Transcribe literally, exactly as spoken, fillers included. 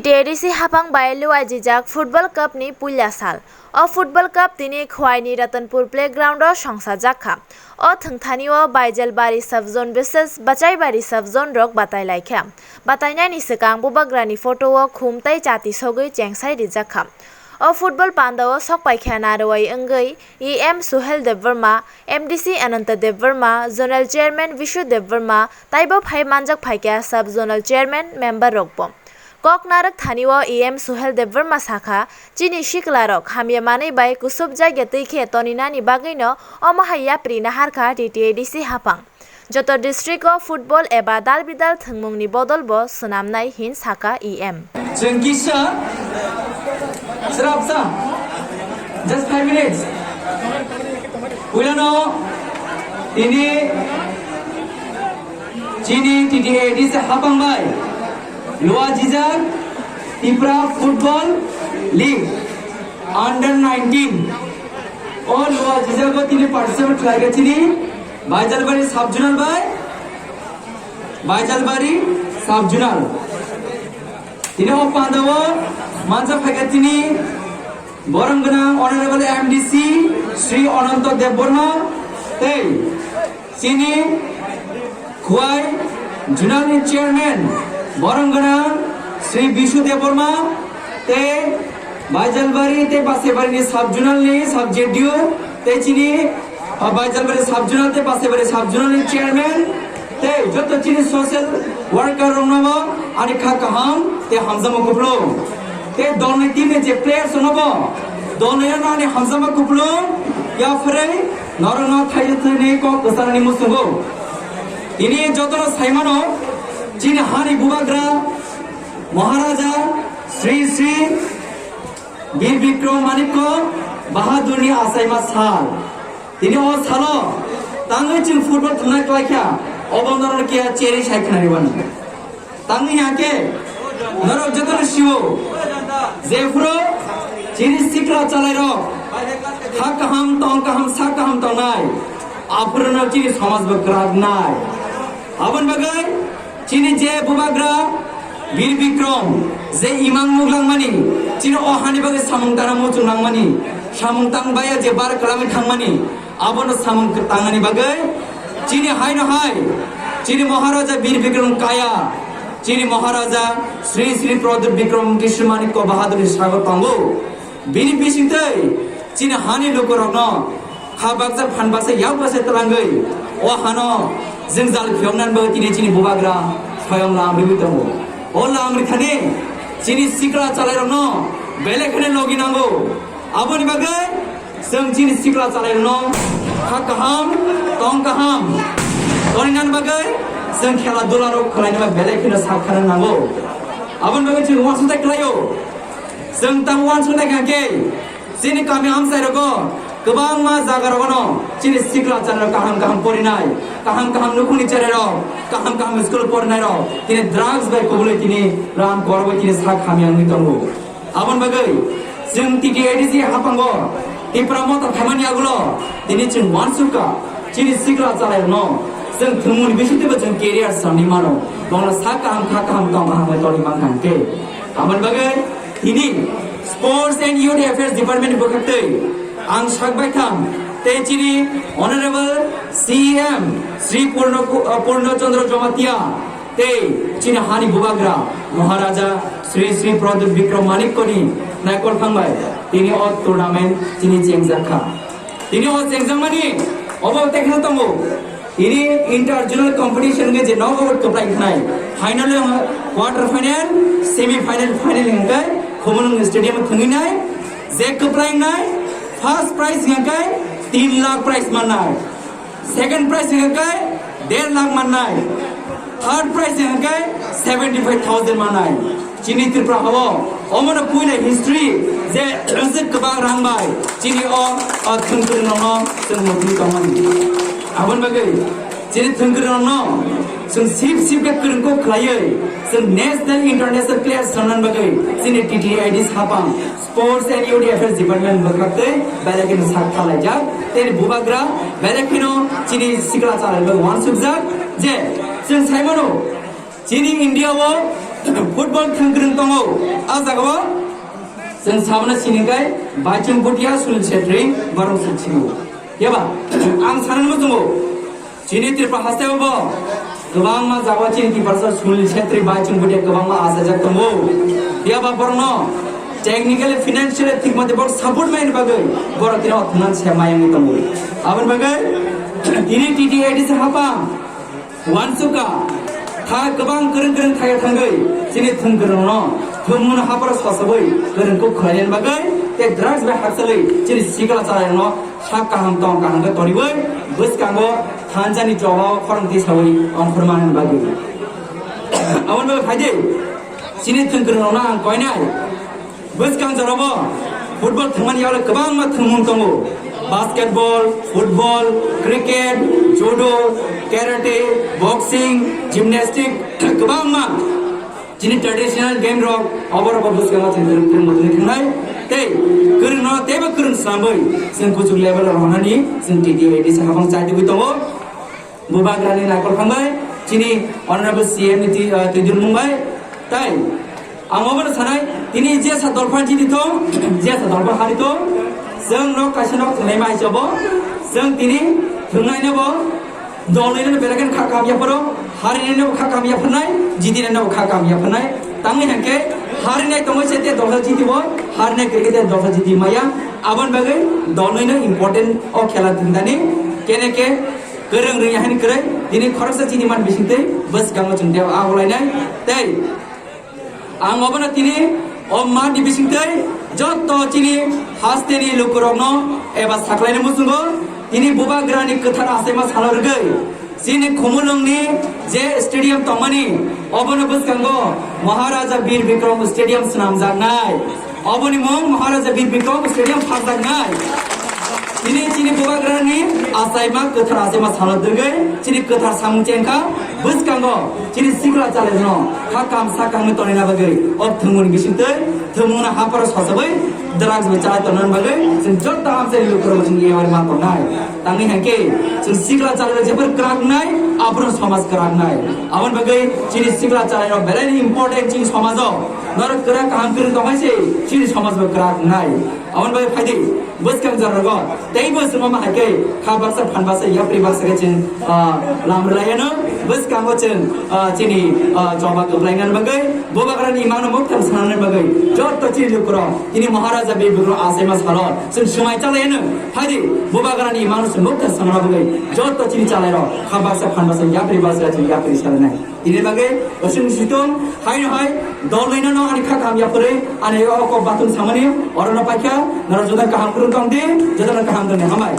T A D C hapang bai luaijijak Football Cup ni puila sal. O Football Cup tini Khwaini Ratanpur Playground o songsajakha. O thwngthani o Baijalbari Sub Zone versus Bachaibari Sub Zone rok batai laikha. Batainani swkang bubagrani photo o khum tei chati sogwi chengsai rijakha. O football panda o sokpaikha narwai wngwi E M Suhel Debbarma, M D C Ananta Debbarma, Zonal Chairman Vishu Debbarma, taibo phai manjak phaikha Sub Zonal Chairman member rokbo. Kok narwk thani o E M Suhel Debbarma sakha, chini sikla rok hamya manwi bai kusubjak ya twi khe toninani bagwi no omo hai yapri naharkha T T A D C hapang. Joto district o football eba dal bidal thwngmungni bodol bo swnamnai hin sakha E M. Chwng kisa srapsa, just five minutes. Puilano tini chini T T A D C hapang bai luajijak Tipra Football League under nineteen. O luajijago tini participate khlaikha chini Baijalbari Sub Zonal bai Baijalbari Sub Zonal. Tini o pandao manjak phaikha chini borong gwnang Honorable M D C Sri Ananta Debbarma tei chini Khwai Zonal ni Chairman borong gwnang Sri Bishu Debbarma tei Baijalbari tei Basaibari ni Sub Zonal ni Sub Z D O tei chini, ah, Baijalbari Sub Zonal tei Basaibari Sub Zonal ni Chairman tei joto chini social worker rokno bo ani kha kaham tei hamjakma kupulung. Tei dolni team ni je players rokno bo dolni ano ani hamjakma kupulung yapharwi norokno thaijak thani kok kwcharni muchungo. Tini jotono saimano chini hani bubagra Maharaja Sri Sri Bir Bikram Manikya Bahadurni achaima sal. Tini o salo tangwi chwng football thwngna klaikha, obo norok kiya cheri sai khwnaribani. Tangwi hake norok jotono sio, jephuru chini sikla chalairok ha kaham, tong kaham, sa kaham tongnai, aphuru no chini somaj bo kwrak nai. Aboni bagwi chini je bubagra Bir Bikram je imang muglangmani, chini o hani bagwi samung tangna muchung nangmani, samung tangbaya je bar kwlangwi thangmani, abono samung tangnani bagwi chini haino hai chini Maharaja Bir Bikram Kaya, chini Maharaja Sri Sri Pradyut Bikram Kishore Manikya Bahadurni sago tongo. Bini bisingtwi chini hani lukurokno kha baksa phan baksa yak baksa twlangwi o hano jwngjal phiyoknani bagwi tini chini bubagra soyong lam rwwi tongo. O lam rwthani chini sikla chalairokno belai kheno logi nango. Aboni bagwi chwng chini sikla chalairokno kha kaham, tong kaham toninani bagwi chwng khela dularok khwlainani bagwi belai kheno sak khana nango. Aboni bagwi chwng uansukthai khlaio. Chwng tamo uansuknai kha khe, chini kami amchairogo kwbangma jagarogno chini sikla chalairok kaham kaham porinai, kaham kaham nukhungni cherairok, kaham kaham school porinairok tini drugs bai kubulwi tini ram korogwi tini sak hamya wngwi tongo. Aboni bagwi chwng T T A D C haphango Tipra Motha phaimani yagulo tini chwng uansukha chini sikla chalairokno chwng thwngmungni bisingtwibo chwng career sanwi mano, bongno sak kaham kha kaham tong kaham bai tongwi mankha hwnkhe. Aboni bagwi tini Sports and Youth Affairs Department ni bwkhaktwi ang sak baithang tei chini Honorable C E M Sri Purno, uh, Purno Chandra Jamatia tei chini hani bubagra Maharaja Sri Sri Pradyut Bikram Manikyani naikol thangbai tini o tournament chini chengjakha. Tini o chengjakmani obo tei kheno tongo. Tini inter-zonal competition hwnkhe je knockout kwplai wngnai. Final o quarter final, semi final, final hwnkhe Khumulwng Stadium o thwngwi nai. Je kwplai wngnai, first prize hwnkhe tin lakh prize mannai. Second prize hwnkhe der lakh mannai. Third prize hwnkhe seventy five thousand mannai. Chini Tripura hao omono puila history je rwchwk kwbang rang bai chini o, o thwngkwrwng rokno chwng mutwi tongmani. Aboni bagwi chini thwngkwrwng rokno chwng sip sip khe kwrwng kok khlaiwi chwng national international players rwna bagwi chini T T A D C hapang Sports and Youth Affairs Department bwkhaktwi belai kheno sak khlaijak. Tei bubagra belai kheno chini sikla chalairok uansukjak je chwng saimano chini India o Football thwngkwrwng tongo, a jagao chwng sabana sini kai Baichung Bhutia, Sunil Chhetri, Barong Singh sini. Yaba, ang sanani muchungo, chini Tripura hasteo bo kwbangma jagao chini Tiprasa Sunil Chhetri, Baichung Bhutia kwbangma achajak tongo. Yaba borokno technically, financially thik mate borok support maini bagwi borok tino thwngna se mayangwi tongo. Aboni bagwi tini T T A D C hapang Wansukha, kha kwbang kwrwng kwrwng thaya thangwi chini thwngkwrwngno thwngmungno haparo sosogwi kwrwng kuk khwlainani bagwi tei drugs bai hakchalwi chini sikla chayangno sak kaham tong kaham khe toriwi bwskango thansa ni chobao khorang tisawi ongkhormanani bagwi. Aboni bagwi phaidi chini thwngkwrwngrokno ang koinai. Bwskang jorabo football thwngmani yagle kwbangma thwngmung tongo. Basketball, football, cricket, judo, karate, boxing, gymnastic, kwbangma. Chini traditional game rok obo rok bwskango chwng kwrwng kwrwng motwi thangnai. Tei kwrwngno teibo kwrwng swnamwi chwng kuchuk level o rwnani chwng T T A D C hapang chaitugwi tongo. Bubagrani naikol khambai, chini Honorable C M ni twi, ah, twidulmung bai. Tai, ang obono sanai, tini jesa dolphan chini thong, jesa dolphan hari thong, chwng nok kaisa nok thwngnai mai chobo, chwng tini thwngnai no bo, dolnai no belai khe kha kam yapharo, harinai no kha kam yapharnai, jitinai no kha kam yapharnai. Tangwi hangke, harinai tongwi se te dolsa jiti bo, harinai kwrwi khe te dolsa jiti maya, aboni bagwi dolnai no important o khela thwngdani, kene ke, Kwrwng rwya hani kwrwi, tini khoroksa chini man bisingtwi bwskango chwng tei agulainai. Tei ang obono tini o manni bisingtwi jotto chini hasteni lukurokno eba saklaini muchungo tini Bubagrani kwthar achaima salo rwgwi chini Khumulwngni je stadium tongmani, obono bwskango Maharaja Bir Bikram Stadium swnamjaknai. Oboni mung Maharaja Bir Bikram Stadium phaljaknai. Tini chini Bubagrani achaima kwthar achaima salo dwgwi chini kwthar samung chengkha bwskango chini sikla chalairokno kha kam sa kaham tonina bagwi o thwngmungni bisingtwi thwngmungno haparo sosogwi drugs bai chalai tonina bagwi chwng jotto amchaini lukurokno chwng eware ma tongnai. Tangwi hangke chwng sikla chalairok jephar kwrak wngnai, aphuru somaj kwrak wngnai. Aboni bagwi chini sikla chalairok belaini important chini somajo. Norok kwrak kaham kwrwng tongmai se chini somaj bo kwrak wngnai. Aboni bagwi phaidi bwskang jorrogo teibo chwng omo hai khe kha baksa phan baksa yapri baksa khe chwng, ah, lam rwlaiano bwskango chwng, ah, chini, ah, choba kwplainani bagwi Bubagrani imangno mukthar sanani bagwi jotto chini lukurok tini Maharaja Bir Bikram achaima salo chwng swmai chalaiano phaidi Bubagrani imangno chwng mukthar sanani bagwi jotto chini chalairok kha baksa phan baksa yapri baksa chwng yapri salanai. Tini bagwi oswng situng haino hai dol nainano ani kha kaham yapharwi ani o kok bathum samani orono paikha norok joto kaham kwrwng tong di, jotono kaham tongni hambai.